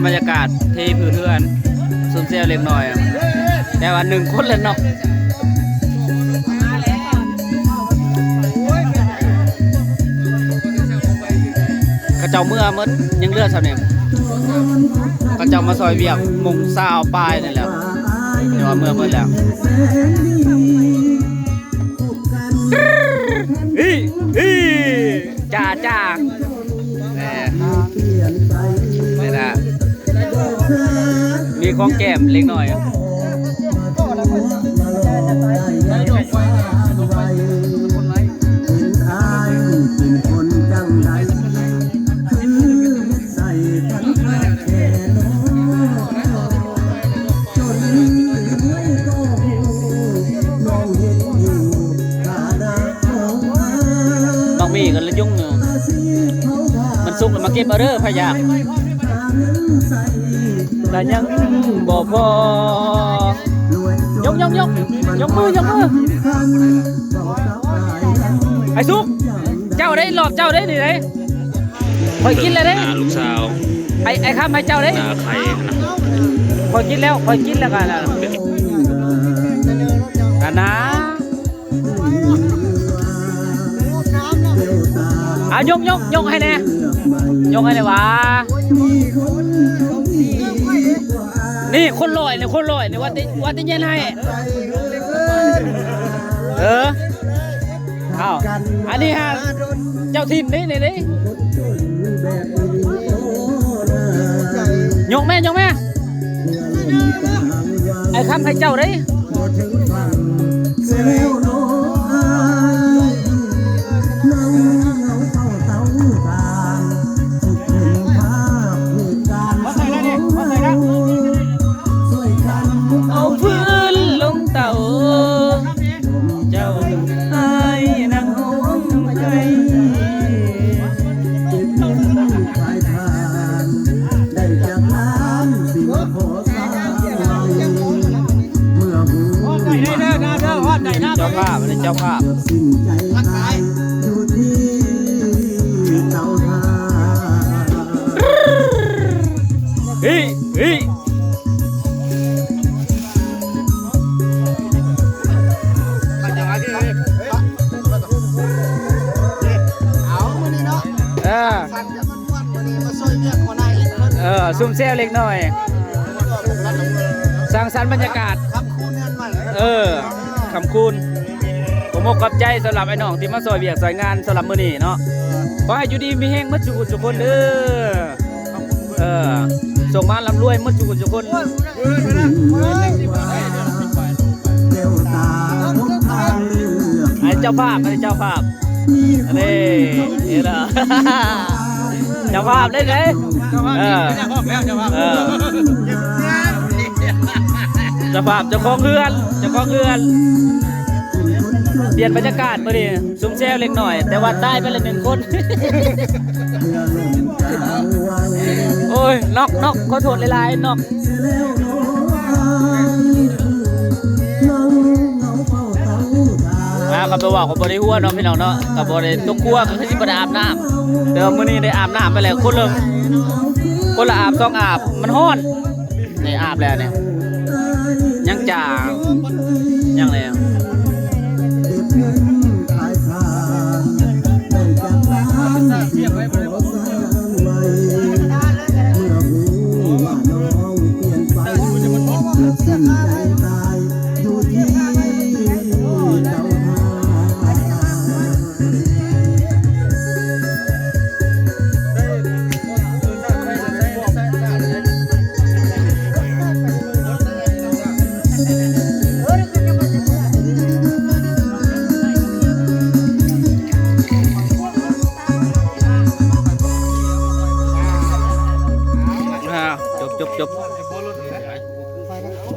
ບັນຍາກາດເທພື້ນເຮືອນ ຊຸມແຊວເລັກນ້ອຍ ແຕ່ວ່າໜຶ່ງຄົນແຫຼະເນາະ. ເຂົາເຈົ້າເມືອໝົດ ຍັງເຫຼືອສ່ຳນີ້ ເຂົາເຈົ້າມາຊ່ອຍວຽກໂມງຊາວປາຍນີ້ແຫຼະ ແຕ່ວ່າເມືອໝົດແລ້ວ. ອີ ອີ ຈ້າ ຈ້າ ແໝ່ ນີ້ນະ ມີຂອງແກ້ມເລັກນ້ອຍ. ບັກໝີ່ກັນລະຍຸງຢູ່ ມັນສຸກແລ້ວມາເກັບເອົາເດີ ໃຜຢາກ. ກະຍັງບໍ່ພໍ. ຍົກ ຍົກ ຍົກ ຍົກມື ຍົກມື. ໄອ້ສຸກ ເຈົ້າໄດ້ ລອບເຈົ້າໄດ້ນີ້ໄດ້. ຂ້ອຍກິນແລ້ວເດ້ ໜ້າລູກສາວ ໄອ້ ໄອ້ຄຳ ໃຫ້ເຈົ້າເດ້ ໜ້າໄຂ່ຫັ້ນນະ. ຂ້ອຍກິນແລ້ວ ຂ້ອຍກິນແລ້ວກະ ອັນນາ ອາ ຍົກ ຍົກ ຍົກໃຫ້ແດ່ ຍົກໃຫ້ແດ່ຫວາ. ນີ້ຄົນລອຍນີ້ ຄົນລອຍນີ້ ວ່າແຕ່ ວ່າແຕ່ເຢັນໃຫ້ ເອີ. ອ້າວ ອັນນີ້ຫາເຈົ້າຖິ່ນເດ້ ນີ້ເດ້. ຍົກແມ່ ຍົກແມ່ ໄອ້ຄຳໃຫ້ເຈົ້າເດ້. ເອົາຟືນລົງເຕົາ ເຈົ້າອ້າຍນັກຮ້ອງໄພ ເກັບເງິນຂາຍທານ ໄດ້ຈາກລ້ານສິນຂໍສາວໃໝ່ ເມື່ອຮູ້ວ່າເຈົ້າພາບ ອັນນີ້ເຈົ້າພາບ ສິ້ນໃຈຕາຍຢູ່ທີ່ເຕົາຖ່ານ. ເຮີ້ຍ ເຮີ້ຍ ເອີ ເອີ ຊຸມແຊວເລັກນ້ອຍ ສ້າງສັນບັນຍາກາດ ເອີ ຄ່ຳຄູນ. ຂໍຂອບອົກຂອບໃຈສຳລັບອ້າຍນ້ອງທີ່ມາຊ່ອຍວຽກຊ່ອຍງານສຳລັບມື້ນີ້ເນາະ. ຂໍໃຫ້ຢູ່ດີມີແຮງໝົດສູ່ຜູ້ສູ່ຄົນເດີ. ເອີ ໂຊກໝານລ່ຳລວຍໝົດສູ່ຜູ້ສູ່ຄົນ. ອັນນີ້ເຈົ້າພາບ ອັນນີ້ເຈົ້າພາບ ອັນນີ້ເຫັນລະ ເຈົ້າພາບເລີຍເດ້. ເອີ ເອີ ເຈົ້າພາບ ເຈົ້າຂອງເຮືອນ ເຈົ້າຂອງເຮືອນ. ປ່ຽນບັນຍາກາດມື້ນີ້ ຊຸມແຊວເລັກນ້ອຍ ແຕ່ວ່າຕາຍໄປແລ້ວໜຶ່ງຄົນ. ໂອ້ຍ ນ້ອງ ນ້ອງ ຂໍໂທດຫຼາຍໆ ນ້ອງ. ອ່າ ກໍບໍ່ເວົ້າກໍບໍ່ໄດ້ຫົວເນາະ ພີ່ນ້ອງເນາະ ກໍບໍ່ໄດ້ຕົກຄົວ ກໍຄືຊິບໍ່ໄດ້ອາບນ້ຳ. ແຕ່ວ່າມື້ນີ້ໄດ້ອາບນ້ຳໄປແລ້ວ ຄົນລະ ຄົນລະອາບສອງອາບ ມັນຮ້ອນ. ນີ້ອາບແລ້ວນີ້ ຍັງຈາ ຍັງແລ້ວ